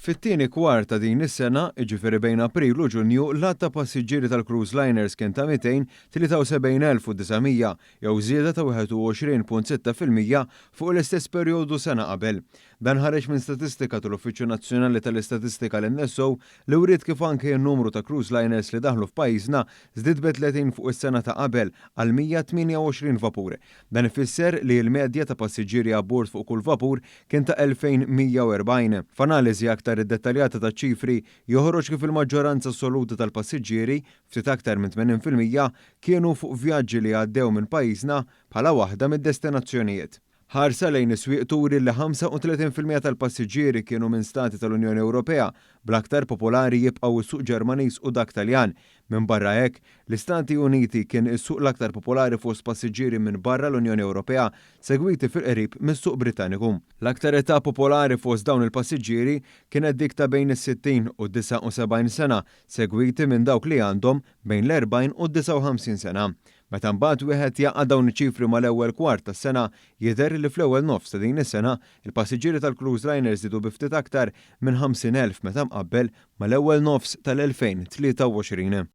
Fit-tieni kwart ta' din is-sena, jiġifieri bejn April u Ġunju, l-għadd ta' passiġġieri tal-cruise liners kien ta' 273,900, jew żieda ta' 21.6% fuq l-istess perjodu sena qabel. Dan ħareġ minn statistika tal-Uffiċċju Nazzjonali tal-Istatistika l-NSO li wriet kif anke n-numru ta' cruise liners li daħlu f'pajjiżna żdied bi 30 fuq is-sena ta' qabel għal 128 vapur. Dan ifisser li l-medja ta' passiġġieri abbord fuq kull vapur kien ta' 2,140. F'analiżi aktar iddettaljata taċ-ċifri, joħroġ kif il-maġġoranza assoluta tal-passiġġieri, ftit aktar minn 80%, kienu fuq vjaġġi li għaddew minn pajjiżna bħala waħda mid-destinazzjonijiet. Ħarsa lejn is-swieq turi li 35% tal-passiġġieri kienu minn stati tal-Unjoni Ewropea, bl-aktar popolari jibqgħu s-suq Ġermaniż u dak Taljan. Minbarra hekk, l-Istati Uniti kien is-suq l-aktar popolari fost passiġġieri minn barra l-Unjoni Ewropea, segwiti fil-qrib mis-suq Brittaniku. L-aktar età popolari fost dawn il-passiġġieri kienet dik ta' bejn is-60 u 79 sena, segwiti minn dawk li għandhom bejn l-40 u 59 sena. Meta mbagħad wieħed jgħaqqad dawn iċ-ċifri mal-ewwel kwart tas-sena, jidher li fl-ewwel nofs ta' din is-sena, il-passiġġieri tal-cruise liners żdiedu bi ftit aktar minn 50,000 meta mqabbel mal-ewwel nofs tal-2023.